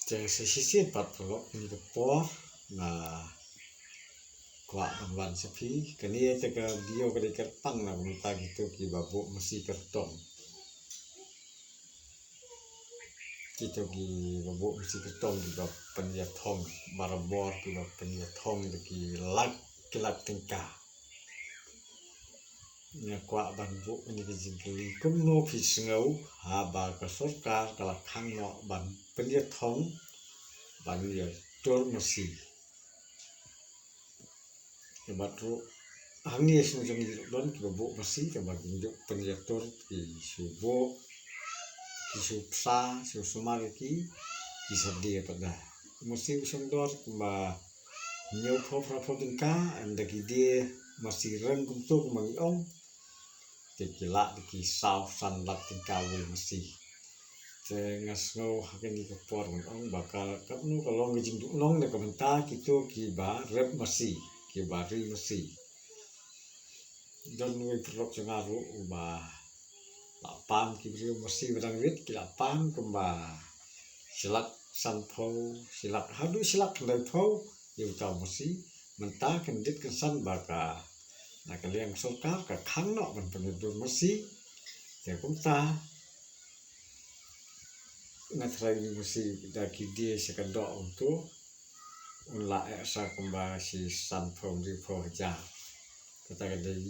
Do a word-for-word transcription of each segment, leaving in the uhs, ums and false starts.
Te sa shisien pat paralok, kane ka por nga kwah ban wan sha phi. Kane te ka video ka dei kyrpang na ka bynta kito kiba buh masi kyrtong. Kito kiba buh masi kyrtong kiba pynïathong barabor, kiba pynïathong da ki lak ki lak tyngka. Nga kwah ban buh ïa ka jingkylli, kumno phi sngew haba ka sorkar ka la khang noh ban pynïathong ban ïatur masi? Te bad ruh hangne sngewthuh jong ngi ruh don kiba buh masi, te ba kin ïoh pynïatur, ki shu buh, ki shu psa, shu sumar ïa ki, ki sa die pat da. Masi u shong dor kumba hynñiewphew phraphew tyngka, ynda ki die masi reng kumto kumba ngi ong, te ki lah da ki saw san lak tyngka uwei masi. Te nga sngew ha kane ka por ngan ong ba ka, katno ka long ka jingduhnong na ka bynta kito kiba rep masi, kiba ri masi. Don uwei u paralok jong nga ruh uba la pan ki briew masi ba dang rit, ki la pan kumba shi lak sanphew, shi lak haduh shi lak khyndaiphew ïa uta u masi. Mynta kyndit kynsan ba ka, na ka liang sorkar ka khang noh ban pynïatur masi. Te kumta nga tharai une u masi da ki die sha ka doh kumto un lah eh sa kumba shi sanphew hynriewphew hajar. Kata ka dei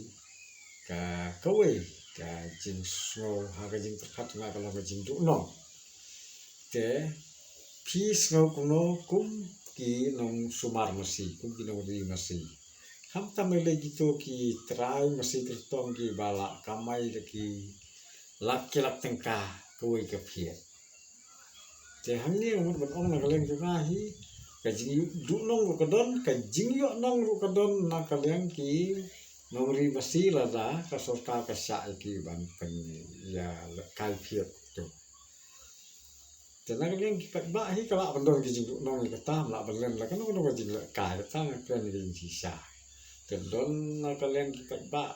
ka, kawei ka jingsngew ha ka jingpyrkhat jong nga, ka long ka jingduhnong. Te phi sngew kumno kum ki nongsumar masi, kum ki nongri masi? Khamtam lei lei kito ki trai masi kyrtong kiba la kamai da ki lak ki lak tyngka kawei ka phiat. Te hangne nga mut ban ong na ka liang jong nga hi, ka jingduhnong ruh ka don, ka jingïohnong ruh ka don na ka liang ki nongri masi lada ka sorkar ka shah ïa ki ban pynïalehkai phiat to. Te na ka liang ki paidbah hi ka lah ban don ki jingduhnong ïa kata, ym lah ban len la kano kano ka jinglehkai, kata nga kren ïa ka jingshisha. Te don na ka liang ki paidbah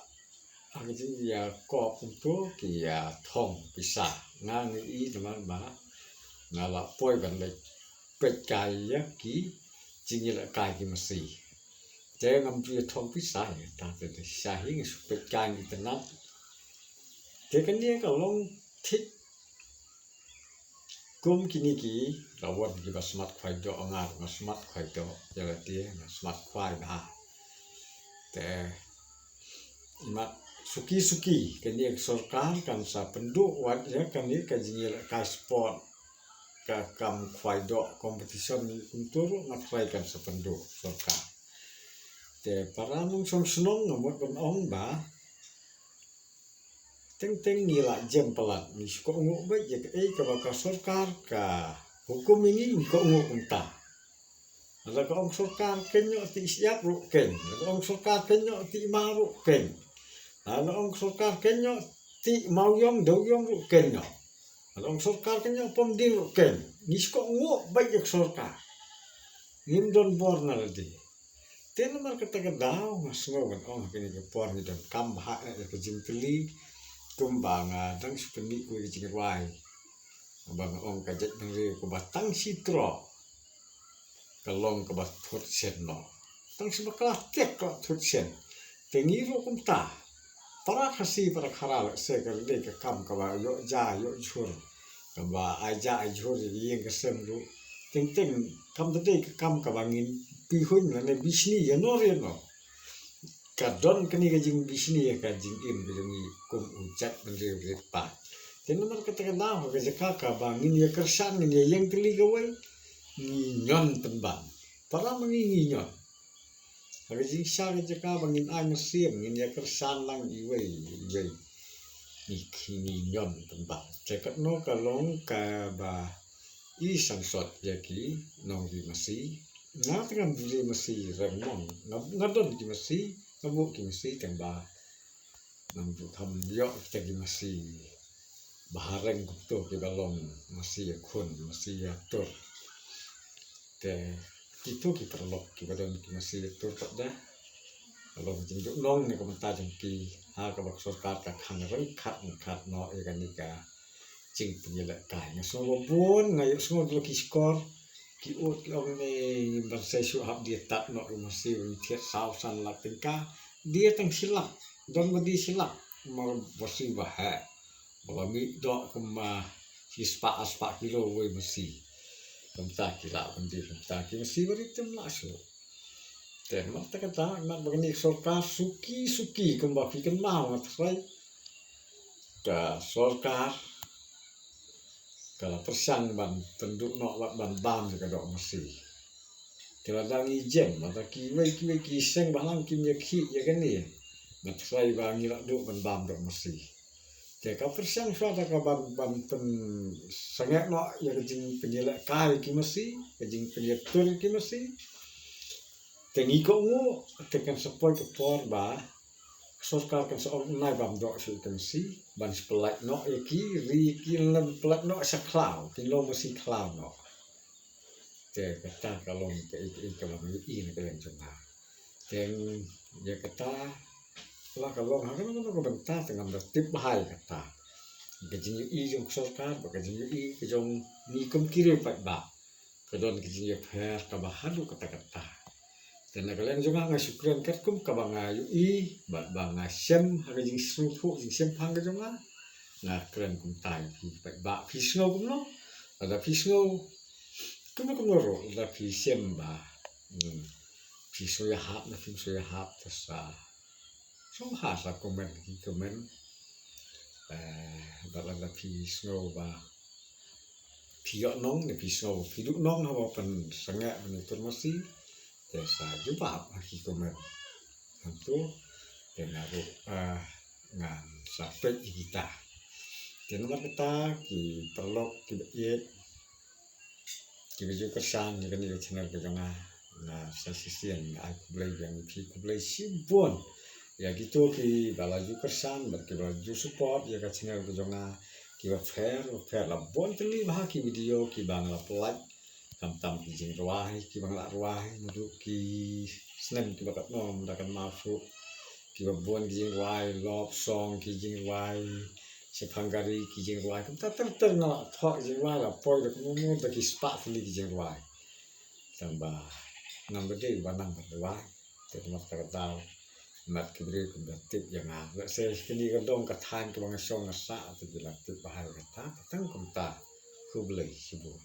ha ka jingïakop kumto ki ïathong pisa. Nga ngi i namar ba nga la poi ban leit peit kai ïa ki jingïalehkai ki masi. Te ngam ju ïathong pisa ïa kata, te shisha hi nga shu peit kai, nga itynnad. Te kane ka long thik kum kine ki rawon kiba smat khwai doh, nga ruh nga smat khwai doh ïa lade, nga smat khwai bha. Te imat suki suki kane ka sorkar kan sa pynduh wat ïa kane ka jingïalehkai sport, ka kam khwai doh competition, kumto ruh nga tharai kan sa pynduh sorkar. Te para nongshong shnong nga mut ban ong ba teng teng ngi la jem palat, ngi shu kohnguh beit ïa kaei kaba ka sorkar ka hukum ïa ngi, ngi kohnguh kumta. Lada ka ong sorkar kynnoh tih shyiap ruh kynnoh, lada ka ong sorkar kynnoh tih maw ruh kynnoh, lada ka ong sorkar kynnoh tih mawiong dewiong ruh kynnoh, lada ka ong sorkar kynnoh pom ding ruh kynnoh. Ngi shu kohnguh beit ïa ka sorkar, ngim don bor na lade. Te namar kata ka daw nga sngew ban ong ha kane ka por ngi donkam bha eh ïa ka jingkylli, kumba nga dang shu pynmih kawei ka jingrwai ba nga ong ka jaitbynriew kaba tang shi troh ka long kaba thut shen noh, tang shi bakla tek ka thut shen. Te ngi ruh kumta, para Khasi para Khara, lehse ka dei ka kam kaba ïoh ja ïoh jhur, kaba ai ja ai jhur ïa ka ïing ka sem ruh. Teng teng kam da dei ka kam kaba ngin pihuiñ lane bishni ïano re no. Ka don kane ka jingbishni ïa ka jingim ka jong ngi kum u jaitbynriew rit paid. Te namar kata ka daw ha ka jaka kaba ngin ïa kyrshan, ngin ïa ïeng tylli kawei, ngi ñion pynban. Para ma ngi ngi ñion. Ha ka jingshisha ka jaka ba ngin ai mynsiem, ngin ïa kyrshan lang iwei iwei, ngi, ngi ñion pynban. Te katno ka long kaba i sangsot ïa ki nongri masi. Nga te ngam ju ri masi reng mong, nga, nga don ki masi, nga buh ki masi, tang ba ngam ju kham ïoh kita ki masi ba ha reng kumto kiba long masi ïakhun, masi ïatur. Te kito ki paralok kiba don ki masi ïatur pat da, ka long jingduhnong na ka bynta jong ki ha kaba ka sorkar ka khang ryngkat ryngkat noh ïa kane ka jingpynïalehkai. Nga sngew ba bun, nga ïohsngew da la ki shkor ki ot ki ong ne, ban sei shuh hap die tat noh ki masi, ban thied saw san lak tyngka, die tang shi lak, don ba die shi lak, mar ba siew ba heh, ba la mih doh kumba shi spah ar spah kilo wei masi. Kumta ki lah ban die kumta ki masi ba rit ym lah shuh. Te namar kata ka daw, namar ba kane ka sorkar suki suki kumba phi kynmaw nga tharai, ka sorkar ka la pyrshang ban pynduh noh bad ban bam ïa ka doh masi. Te lada ngi jem, lada kiwei kiwei ki seng bhalang kim ïakhih ïa kane, nga tharai ba ngi lah duh ban bam doh masi. Te ka pyrshang shuwa da ka ban, ban pynsangeh noh ïa ka jingpynïalehkai ki masi, ka jingpynïatur ki masi. Te ngi kohnguh, te kan sa poi ka por ba ka sorkar kan sa ong nai bam doh shuh ïa ki masi, ban sa pyllait noh ïa ki, ri ki, lem pyllait noh sha khlaw, kin long masi khlaw noh. Te kata ka long kaei kaei kaba ngi ïohi na ka liang jong nga. Te ïa kata la ka long ha kano kano ka bynta te ngam da tip bha ïa kata. Ka jingïohi jong ka sorkar bad ka jingïohi ka jong ngi kum ki riew paidbah, ka don ka jingïapher kaba haduh katta katta. Te na ka liang jong nga, nga shu kren katkum kaba nga ïohi bad ba nga shem ha ka jingsngewthuh jingshemphang ka jong nga. Nga kren kumta ïa phi paidbah, phi sngew kumno? Lada phi sngew kumno kumno ruh, lada phi shem ba, hmm, phi sngew ïahap ne phim sngew ïahap, te sa sngewbha sa comment, ki comment. Eh, bad lada phi sngew ba phi ïoh nong ne phi sngew phi duh nong haba pynsangeh ban ïatur masi, te sa jubab ha ki comment. Hangto te nga ruh, ah, ngan sa peit ïa kita. Te namar kata ki paralok kiba ïeit, kiba ju kyrshan ïa kane ka channel ka jong nga, nga sa shisien nga ai khublei biang ïa phi, khublei shibun ïa kito kiba la ju kyrshan bad kiba la ju support ïa ka channel ka jong nga, kiba pher ba pher, la bun tylli bha ki video kiba nga la pyllait, khamtam ki jingrwai kiba nga la rwai naduh ki snem kiba katno ym da kynmaw shuh. Kiba bun ki jingrwai love song, ki jingrwai shaphang gari, ki jingrwai kumta ter ter, nga la thoh ki jingrwai, la poi da kumno kumno, da ki spah tylli ki jingrwai. Tang ba ngam da dei ba nang ban rwai. Te namar kata ka daw, mat ki briew kim da tip ïa nga. Lehse kine ki dong ka thaiñ kaba nga shong nga sah, te ki la tip bha ïa kata, te tang kumta. Khublei shibun.